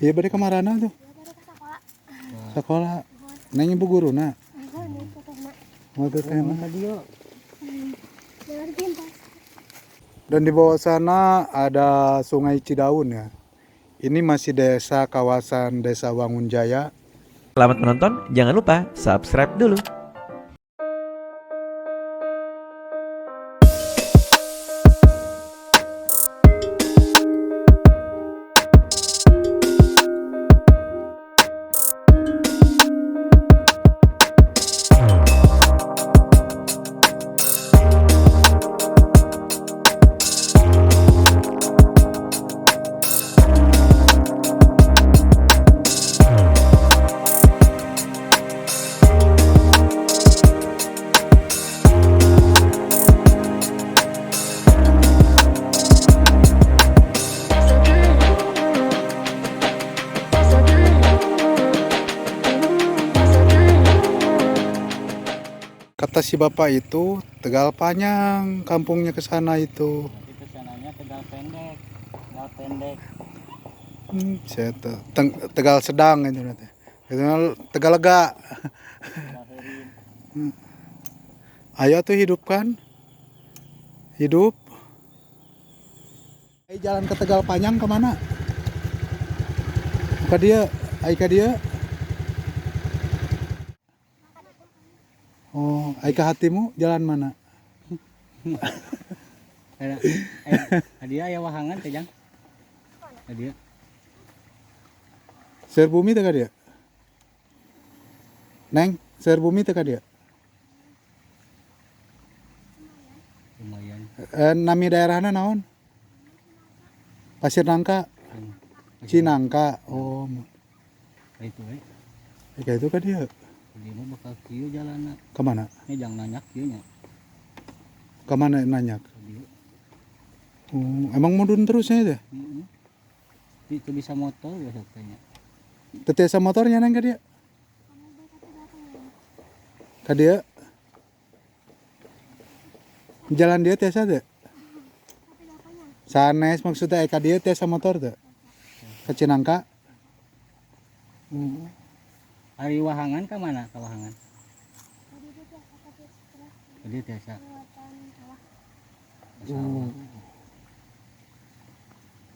Iya bade ka marana tuh? Sekolah. Neng ibu guruna. Oh, teteh mah. Dan di bawah sana ada Sungai Cidaun ya. Ini masih desa kawasan Desa Wangunjaya. Selamat menonton, jangan lupa subscribe dulu. Kata si bapak itu Tegal Panjang kampungnya ke sana itu. Nanti kesananya Tegal Pendek. Tegal Pendek. Saya Tegal Sedang itu nanti. Itu Tegal Lega. Tegal Herin. Ayo tuh hidupkan. Hidup. Ayo jalan ke Tegal Panjang kemana? Ke dia, ayo ke dia. Oh, ayo ke hatimu jalan mana? Ada hadiah ya wahangan teh Jang. Hadiah. Seur bumi teh ka dia? Neng, seur bumi teh ka dia? Lumayan. Nami daerahna naon? Pasir Nangka, Cinangka. Oh, Itu we. kayak itu ka dia. Dia mah bakal kieu jalanna. Kemana? Ini jangan nanya kieu nya. Kemana nanya? Dia. Oh, emang mudun terusnya itu? Heeh. Itu bisa motor ya kayaknya. Tetiasa motornya neng ka dia? Ka dia? Jalan dia tiasa teu? Sanes maksudnya ka dia tiasa motor teu? Ke Cinangka? Ari wahangan ka mana? Ka wahangan. Tadi tiasa. Oh.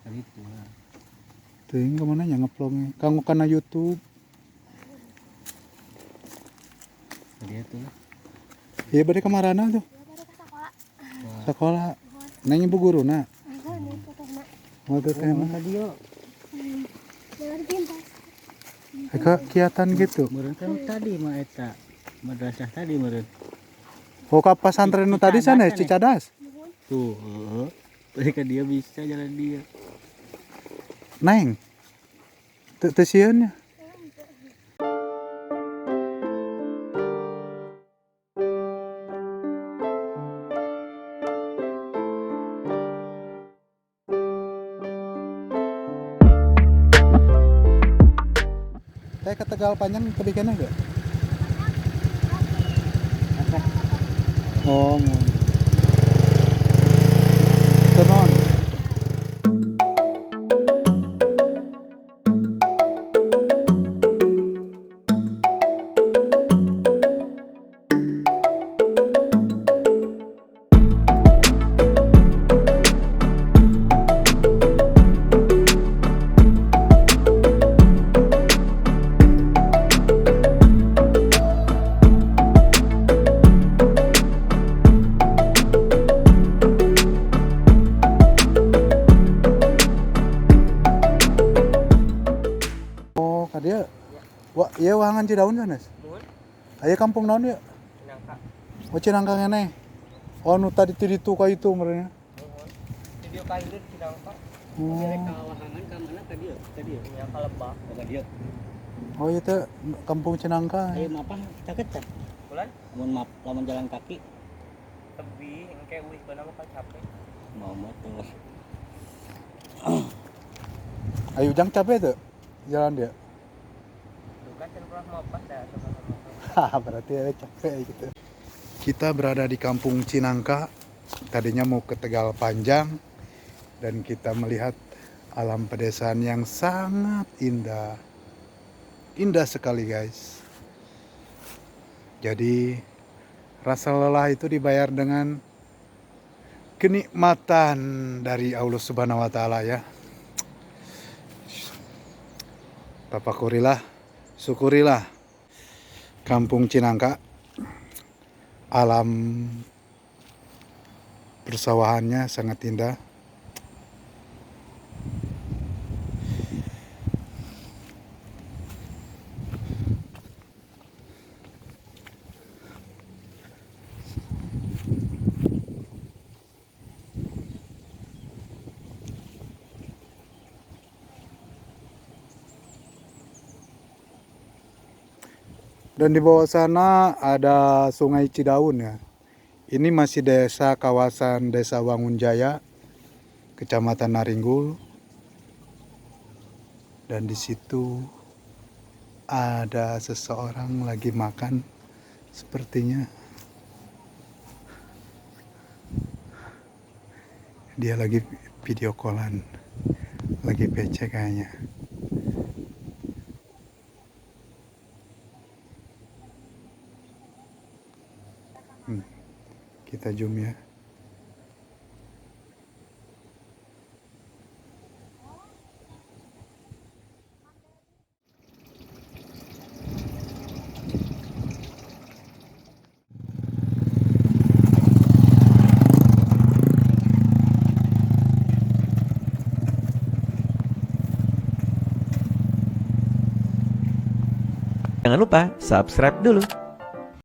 Tadi itu lah. Teuing ka mana nya ngeplongnya? Kanggo kana YouTube. Tadi itu lah. Iya bade ka marana tuh? Sekolah. Neng ibu guruna. Oh, teteh mah. Tadi yo. Kegiatan gitu. Meureun kan tadi mah eta madrasah tadi meureun. Oh, ka pasantren nu tadi sana Cicadas. Tuh, heeh. Mereka dia bisa jalan dia. Neng. Teu teu sieun nya. Teh ke Tegal Panjang tebih keneh teu? Oh, mun. Teu naon? Oh, ka dieu. Wah, ieu wahangan Cidaun sanes? Aya kampung naon ieu? Cinangka. Oh, Cinangka keneh. Oh, nu tadi ti ditu ka itu merenya. Video kayu Cinangka. Oh. Ka wahangan ka mana ka dieu? Ka dieu. Cinangka lebak. Oh, ka dieu. Oh, ieu teh kampung Cinangka. Ayo mapah caket teh. Bulan Lamun map lamun jalan kaki lebih engke uih beuna mah capek. mau motor. Ayo jang capek tuh jalan dia. Duka can pernah mapah dah sama motor. Haha, berarti ya capek gitu. Kita berada di kampung Cinangka. Tadinya mau ke Tegal Panjang dan kita melihat Alam pedesaan yang sangat indah. Indah sekali guys. Jadi rasa lelah itu dibayar dengan kenikmatan dari Allah Subhanahu wa taala ya. Tapakurilah, syukurilah Kampung Cinangka. Alam persawahannya sangat indah. Dan di bawah sana ada Sungai Cidaun ya. Ini masih desa kawasan Desa Wangunjaya, Kecamatan Naringgul. Dan di situ ada seseorang lagi makan sepertinya. Dia lagi video callan, lagi PC kayaknya. Kita zoom ya. Jangan lupa subscribe dulu.